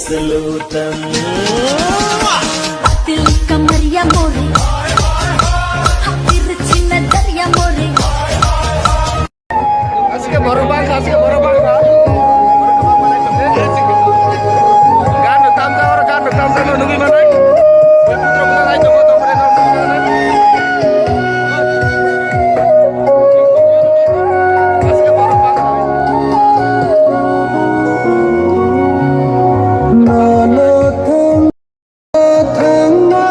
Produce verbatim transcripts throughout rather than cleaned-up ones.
Salutan. Patil kamariya more, hatir china dariya more. Asike borok bangkha, asike borok bangkha. Gan no tamjak, oro gan no tamjak no nugwi manai. Bui putra buna lai tongo, tongmani no nugwi manai. Asike borok bangkha. Thangma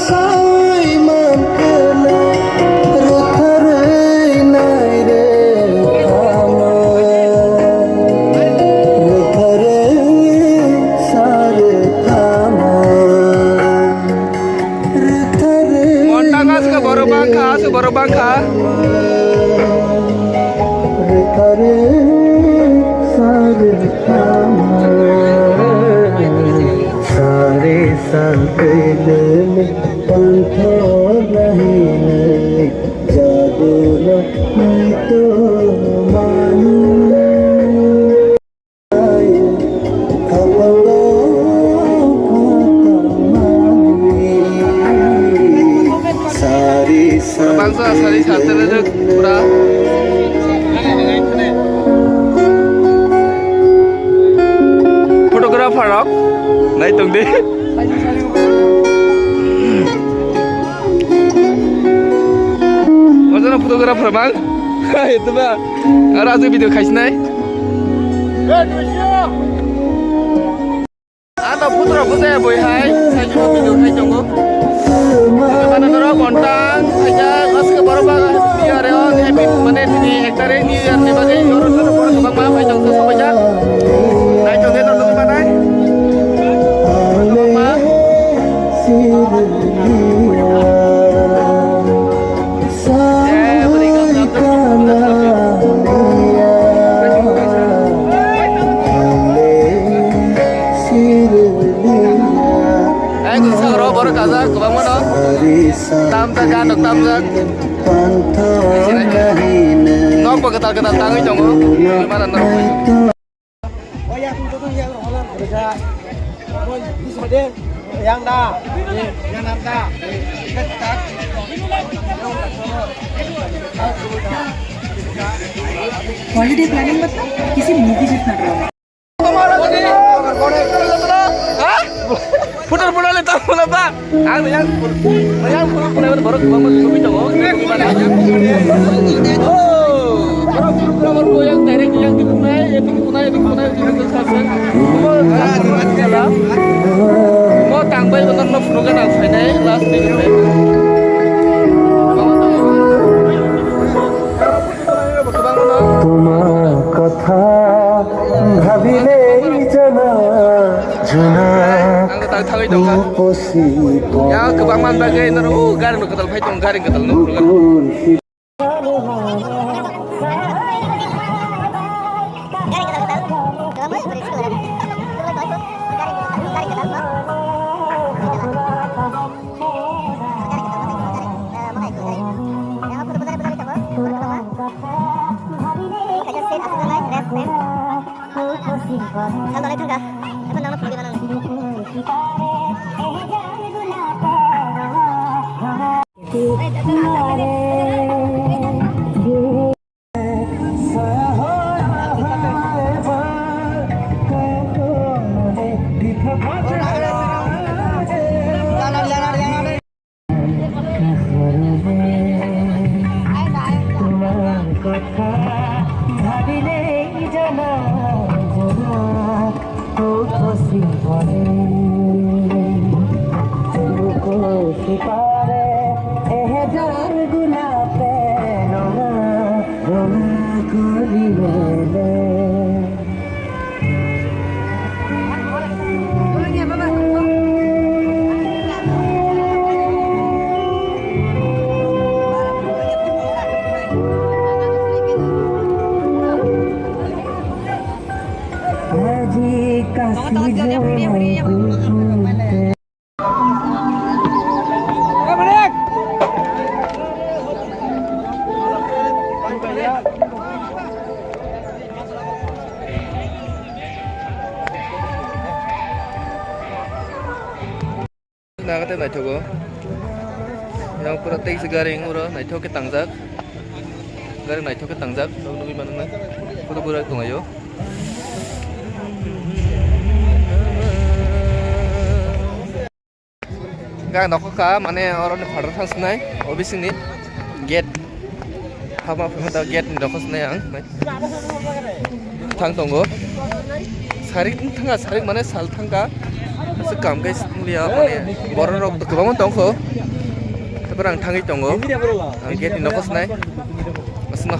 sai mankhe le, rwtharwi naire thamo, rwtharwi sare thamo, rwtharwi. Monta aswk borok bangkha, aswk borok bangkha. Rwtharwi sare thamo. Sari santwini panthor nahini jaduna naito manu. Khapalo khatamani. Sari Bangsa sari santwini pura. Photographer rok nai tong di. Ojana photographer mang. Hai, itu ba. Aro aswk video khaisinai. Ano putra bujaya bui hai, sai juma video khai tongo. Mana noro montang, sai ja, aske borok ba, New Year o, happy, mane, tini ek tarik New Year ni bagwi, oro joto borok kwbangma phai tong, so, sobaijak. Nai tong de, tong, tong, manai. Kwbangma. Ang kung sa ro borok kajak kwbangma no. Tamjak, ganok tamjak. Nok bo kwtal kwtal tangwi tongo. Mana norok. Yang da, yang nam da. Holiday planning मतलब किसी मूवी जितना drama. Putar putar le tamo na ba. Ang yang yang putar putar borok ko mo ko bito. Oh, borok ko mo yang direct yang di punai, itu punai, itu punai, itu punai. Mo tang bai beton no program ang phainai last day. Tuma kotha bhabile jana jana. Ang tak thangwi tongkha. Ya kwbangma bagwi noro gari no kwtal phai tong, gari kwtal no. Tuma kotha bhabile jana jana. Khosi pare, khosi pare, eh, jar gulape rona, rona kori mele. Naga tei naithogo. Yang pura tei se gari oro naithok khe tangjak. Gari naithok khe tangjak. Nok nugwi mano na. Photo bura tonglaio. Ga nokho ka mane oro ni phataro thang sinai. Obising ni gate. Hama phai mata gate ni rokos nai ang. Thang tongo. Sarik thanga sarik mane sal thangka. Aswk kam kai liya mane borok rok kwbangma tongkho. Habar ang thangwi tongo. Ang gate ni rokos nai. Asma.